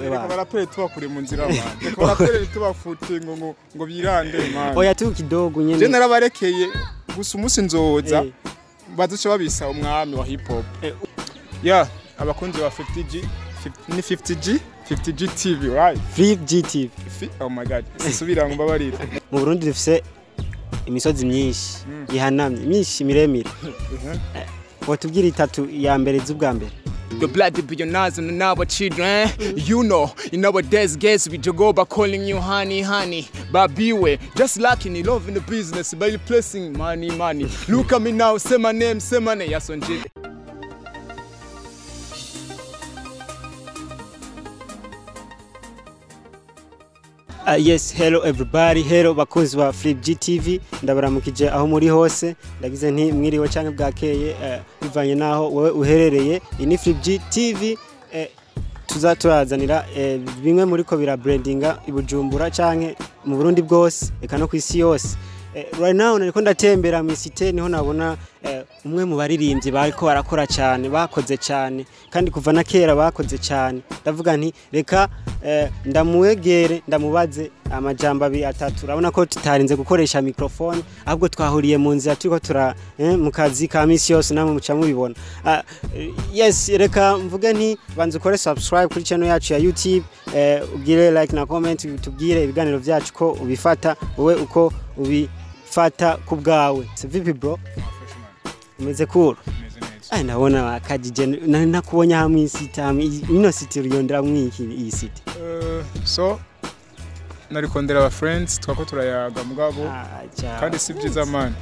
Reka barapere tubakure mu nzira man. Reka barapere tubafute ngo birande man. Oya tu kidogo nyene. Je narabarekeye gusa umunsi nzoza bazoca babisa umwami wa hip hop. Yeah, abakunzi ba 50G ni 50G 50G TV, right? 50G TV. Oh my god, sisubira ngo mbabarire. Mu Burundi dufise imisozi myinshi ihanamye, myinshi miremire. Watubwira itatu ya mbere z'ubwa mbere. The blood billionaires and our children, you know, in our days, guess we go by calling you honey, honey, but beware, just like in love in the business, by replacing money, money. Look at me now, say my name, Yason J. Yes, hello everybody, hello bakunzi ba Flip GTV, ndabaramukije aho muri hose, ndagize nti mwiriwe canke bwakeye bivanye naho wewe uherereye. Ini Flip GTV tuza turazanira bimwe muri ko bira brandinga ibujumbura canke mu Burundi bwose eka no kwisi yose. Right now nariko ndatembera mu cité, niho nabona umwe mu baririmbyi bariko barakora cyane, bakoze cyane kandi kuva na kera bakoze cyane. Ndavuga nti reka ndamuwegere ndamubaze amajambo abiri atatu. Urabona ko tutarinze gukoresha microphone, ahubwo twahuriye mu nzira turiko tura mu kazi ka misi yose, namwe muca mubibona. Yes, reka mvuge nti banza ukore subscribe kuri channel yacu ya YouTube, ugire like na comment, tubwire ibiganiro byacu ko ubifata wowe uko ubifata ku bwawe. Vipi bro? Umeze cool? Ai ndabona akajije nakubonye hamwe isita ino city uriyondera mwiki iyi city. So narikondera aba friends twako turayaga mugabo kandi si byiza man.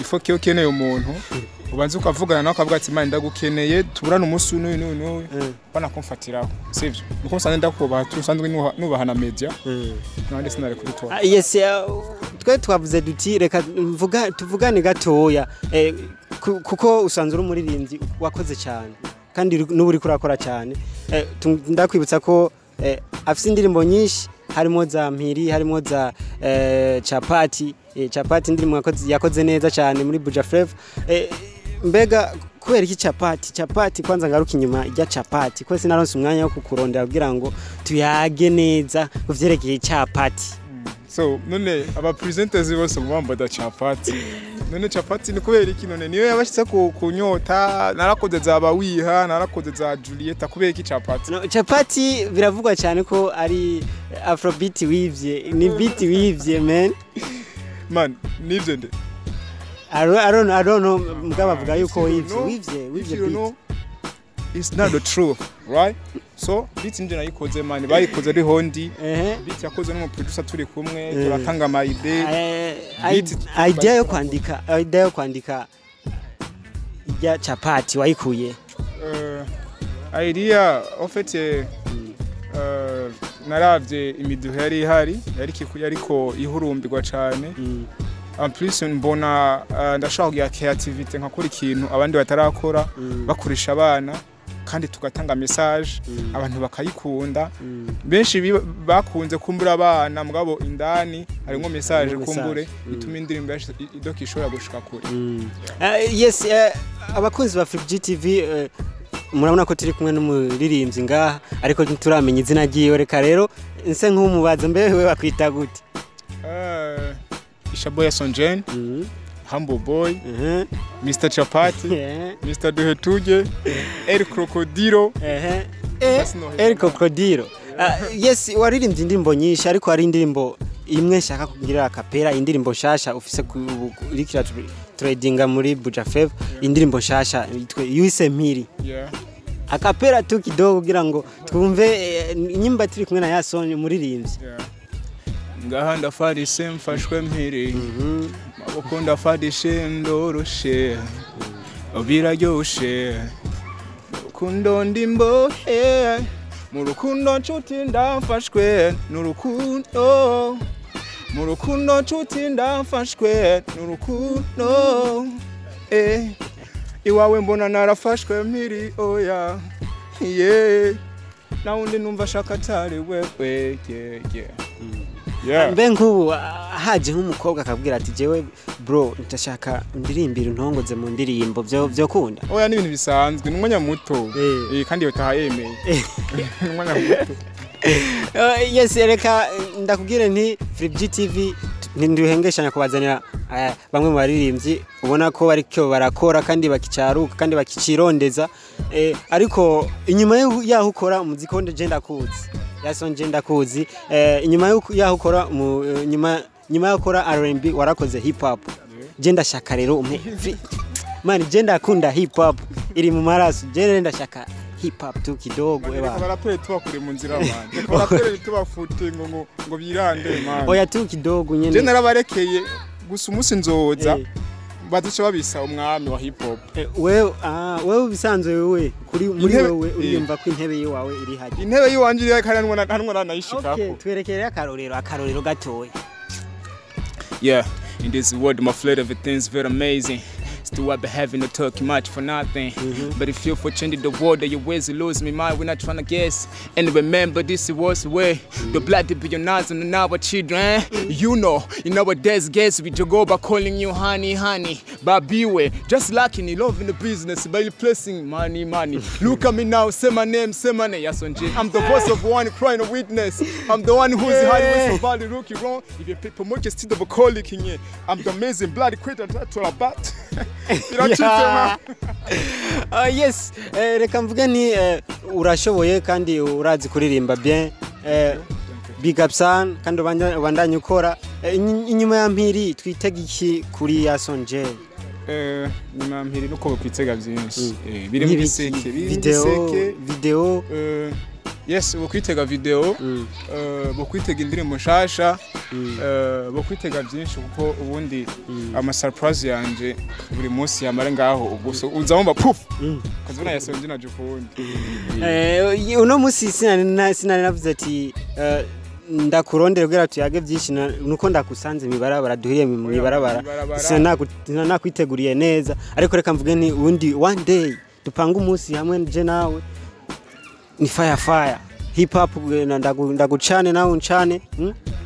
Ifo kiyo keneye umuntu ubanza ukavugana nawe akavuga ati man ndagukeneye tuburana umunsi n'uyu n'uyu n'uyu bana kumfatiraho, sivyo? Nuko nsanzwe ndakubaha, tusanzwe nubaha na media nandi sinari kubitora. Yes, twe twavuze duti reka tuvugane gatoya kuko usanzwe uri umuririmbyi wakoze cyane kandi n'ubu uriko urakora cyane. Ndakwibutsa ko afise indirimbo nyinshi, harimo za Mpiri, harimo za Chapati. Chapati indirimbo yakoze neza cyane muri Buja Flavor. Mbega kubera iki Chapati? Chapati kwanza ngaruka inyuma ijya Chapati ko sinaronse umwanya wo kukurondera kugira ngo tuyage neza kuvyerekeye Chapati. So none aba presenters bose mubambada Chapati. None Chapati ni kubera iki? None niyo yabashitse kunyota, narakoze za bawiha, narakoze za Julieta, kubera iki Chapati? No, Chapati biravugwa cyane ko ari afrobeat wivye, ni beat wivye man. Man, nivye nde? I don't know, mugaba bavuga yuko wivye beat. It's not the truth, right? So beat nje nayikoze man, bayikoze ari hondi. Beat yakoze n'umu producer turi kumwe, turatanga ama idea. Idea yo kwandika ijya Chapati wayikuye? Idea en fait naravye imiduha yari ihari, yariko ihurumbirwa cyane. En plus mbona ndashaka kugira creativity nkakora ikintu abandi batarakora, bakoresha abana kandi tugatanga message abantu bakayikunda. Benshi bakunze kumbura abana mugabo indani harimo message kumbure ituma indirimbo idokishora gushika kure. Yes, abakunzi ba Flip GTV murabona ko turi kumwe n'umuririmbyi ngaha ariko ntituramenya izina ryiwe. Reka rero nse nk'umubaza, mbe wewe bakwita gute? Ishaboy Yason Jane, Humble Boy, Mr. Chapati, Mr. Duhetuje, El Crocodilo. El Crocodilo. Yes, waririmbye indirimbo nyinshi ariko hari indirimbo imwe nshaka kugira akapera, indirimbo nshasha ufise kurikira tradinga muri Buja Flavor, indirimbo nshasha yitwa Yuse Mpiri. Akapera tu kidogo kugira ngo twumve nyimba turi kumwe na Yason umuririmbyi. Ngaha ndafarise mfashwe mpiri, maboko ndafadishe ndoroshe, biraryoshe, rukundo ndimbohe, mu rukundo nshuti ndafashwe n'urukundo, mu rukundo nshuti ndafashwe n'urukundo, iwawe mbona narafashwe mpiri, oya yeah, nawundi numva shaka atari wewe, yeah. Yeah. Mbe nkubu haje nk'umukobwa akabwira ati jewe bro ndashaka ndirimbira ntongoze mu ndirimbo byo kunda. Oya ni ibintu bisanzwe, ni umwanya muto. Kandi yotaha yemeye. Ni umwanya muto. Yes, reka ndakubwire nti Flip GTV ntiduhengeshanya kubazanira bamwe mu baririmbyi ubona ko bariko barakora kandi bakicaruka kandi bakicirondeza. Ariko inyuma yaho ukora umuziki wonde je ndakuzi, Yason je ndakuzi, inyuma yaho ukora nyuma yaho ukora R&B warakoze hip hop. Je ndashaka rero umpe man, je ndakunda hip hop, iri mu maraso. Je rero ndashaka hip hop tu kidogo. Reka eba. Barapere tubakure mu nzira, man. Reka barapere tubafute ngo birande, man. Oya, tu kidogo Je nyene. narabarekeye gusa umunsi nzoza baduce babisa umwami wa hip hop. Wewe bisanzwe wewe kuri muri Intebe- wewe uriyumva ko intebe yiwawe iri hajya? Intebe yiwanje iri kandi hanwa nanayishikako. Okay, twerekere akarorero gatoya. Yeah, in this world, my flirt, everything's very amazing. Still, I be having to talk much for nothing. But if you for changing the world, that your ways you lose me mind, we're not trying to guess. And remember, this was the way. The blood to be your eyes and our children. You know, in our days, guess we just go by calling you honey, honey. But beware, just like in love in the business, by replacing money, money. Look at me now, say my name, say my name. Yes, I'm the voice of one crying a witness. I'm the one who's hiding with somebody rookie wrong. If you people more just the calling here. I'm the amazing bloody creator to about. Yeah. Yes, reka mvuge nti urashoboye kandi urazi kuririmba bien. Big up sana kandi ubandanye ukora. Inyuma ya mpiri twitega iki kuri Yason J? Nyuma ya mpiri nuko bakwitega byinshi. Biri mu Nk'ibiki? giseke, biri mu Video? giseke. Video? Yes, bokwitega video, bokwitega indirimbo nshasha, bokwitega byinshi kuko ubundi ama surprise yanje buri munsi yamara ngaho ubwo so uza wumva puf, ukazibona yasonje naje ukundi. Uno musi sinari navuze ati ndakurondera kugira tuyage byinshi, nuko ndakusanze mibarabara, duhiriye mu mibarabara. Mw'ibarabara. Sinakwiteguriye neza, ariko reka mvuge nti ubundi one day dupange umunsi hamwe je nawe, ni fire fire hip hop, ndagucane nawe uncane,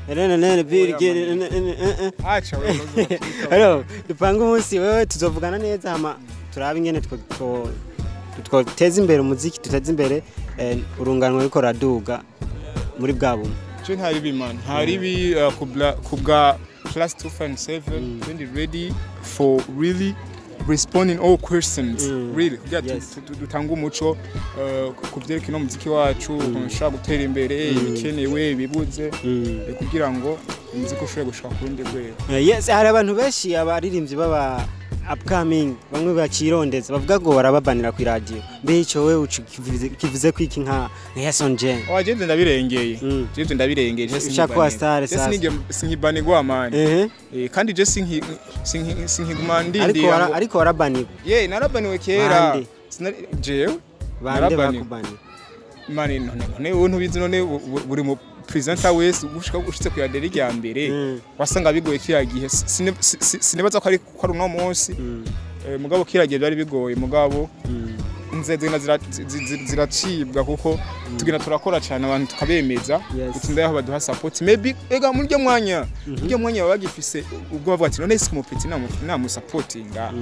Nene nene biri Oya, gere man. ne- ne- eh, eh. Acha wewe. Hello, dupange umunsi wewe tuzovugana neza hama turabe ingene twoteza imbere umuziki, duteze imbere urunganwe ruriko ruraduga muri bwa bumwe. Je nta ribi, man, nta ribi, kubwa plus 257 when ready for really responding all questions, really kugira dutange umuco ku byerekeye no muziki wacu, ukuntu ushobora gutera imbere, ibikenewe, ibibuze, kugira ngo umuziki ushobore gushika ku rundi rwego. Yes, hari abantu benshi abaririmbyi baba upcoming bamwe bakirondeza bavuga ngo barababanira ku radio. Mbe ico wewe kivuze ko iki nka Yason J? Oya, jewe ndabirengeye. Jewe ndabirengeye, je Ushaka kuba star Je sasa. Sinkibanirwa, man. Kandi je sinkiguma Ariko ndindira ariko warabanirwa. Ye, narabaniwe kera. Bande? Jewe Bande? Narabaniwe. Bakubaniye? Mani, none wowe ntubizi? None buri mu presenter wese ushika ushitse ku yaderi rya mbere wasanga bigoye kiriya gihe. Sinibaza ko ari uno munsi. Mugabo kiriya gihe byari bigoye, mugabo inzira zigenda ziracibwa kuko tugenda turakora cyane, abantu tukabemeza. Gutinda yaho baduha support, maybe ega muri ryo mwanya baba bagifise ubwo bavuga ati none si umupeti namusapotinga,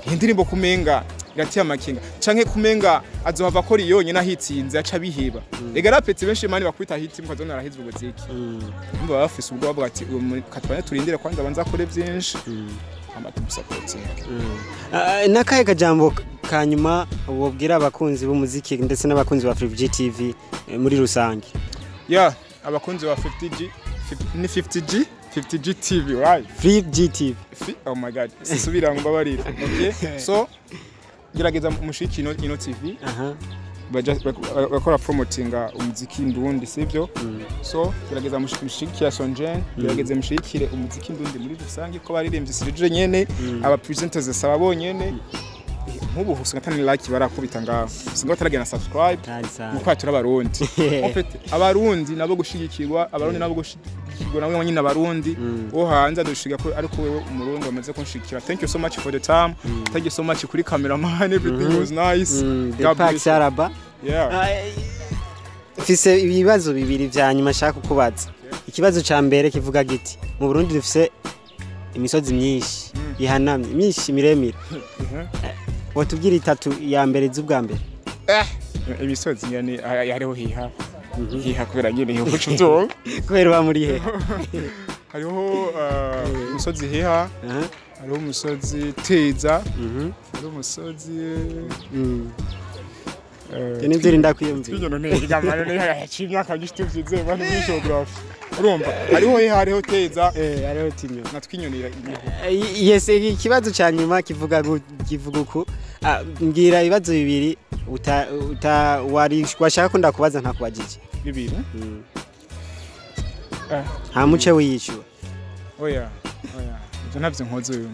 iyi ndirimbo kumenga irateye amakenga, canke kumenga azohava akora yonyene ahitsinze aca biheba. Ega rapeti benshi, man, bakwita hit mukazona arahizwe ubuziki. Umva, baba bafise ubwo bavuga ati uyu katubane turindire kwanza abanza akore byinshi hama tumusapotinge. Nakahe kajambo ka nyuma wobwira abakunzi b'umuziki ndetse n'abakunzi ba Free TV muri rusange? Yeah, abakunzi ba 50G, ni 50G, 50G TV, right? Free TV. Oh my God, sisubira ngo mbabarire. Okay, so gerageza mushiki ino TV. Baja bakora promotinga umuziki ndundi, sivyo? So gerageza mushikire Sonjen, gerageza mushikire umuziki ndundi muri rusange, ko baririmbye sirije nyene, aba presenters saba bonyene. Nk'ubu usanga atani like barakubita ngaho, usanga bataragena subscribe. Tari sana. Muko turi abarundi. En fait, abarundi nabo gushigikirwa, abarundi nabo gushigikirwa nabo nyine, abarundi wo hanze adushiga ko, ariko wewe umurundi wamaze kunshigikira, thank you so much for the time, thank you so much kuri cameraman, everything was nice. The God Park bless you. Saraba. Yeah. Mfise ibibazo bibiri vya nyuma nshaka kukubaza. Ikibazo ca mbere kivuga giti: mu Burundi dufise imisozi myinshi ihanamye, myinshi miremire. Wotubwira itatu ya mbere z'ubwa mbere? Imisozi nyene hariho hiha Hiha kubera nyine hiha uco uvyumva. Kubera uba muri he? Hariho umusozi Hiha, hariho umusozi Teza, hariho umusozi Ibyo nivyo urinda kwiyumvira. Twigeno ntiga mane yaciye imyaka myinshi tuvyize bane muri geography. Urumva hariho Hiha, hariho Teza. Hariho Tinyo. Na Twinyonira iriho. Yes, ikibazo ca nyuma kivuga uku. Mbwira ibibazo bibiri uta, uta wari washaka ko ndakubaza ntakubajije. Bibiri? Nta muce wiyishyura. Oya, oya, ivyo ntavyo nkoze uyu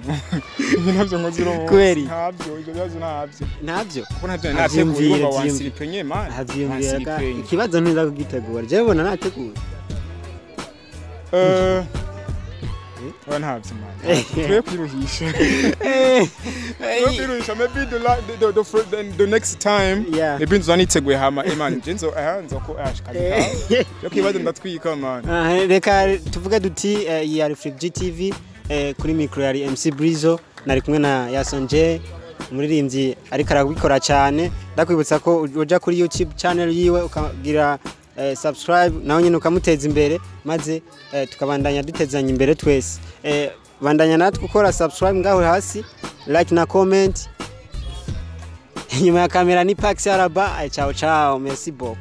ivyo ntavyo nkoze uno munsi. Kubera iki? Ntabyo, ivyo bibazo ntabyo. Ntabyo. Kuko ntabyo Ntavyiyumvire, nateguye. Urumva vyiyumvire. wansiripenye man. Ntavyiyumvira. Wansiripenye. Ikibazo ntiza kugitegura, jewe bona nateguye. Oya, ntabyo man, twe kwiruhisha, twe kwiruhisha. Maybe the, la- the, the, the, the, the next time maybe nzoba niteguye. Hama man, je nzo aha nzo ko ash kazi kawe yo kibazo ndatwika man. Reka tuvuge duti iyi yari Flip GTV, kuri micro yari MC Brizo, nari kumwe na Yason J, umuririmbyi ariko arabikora cyane. Ndakwibutsa ko uja kuri YouTube channel yiwe ukagira subscribe, nawe nyine ukamuteza imbere, maze tukabandanya dutezanya imbere twese. Bandanya natwe gukora subscribe ngaho hasi, like na comment. Inyuma ya kamera ni Pax Araba. Ciao ciao, merci beaucoup.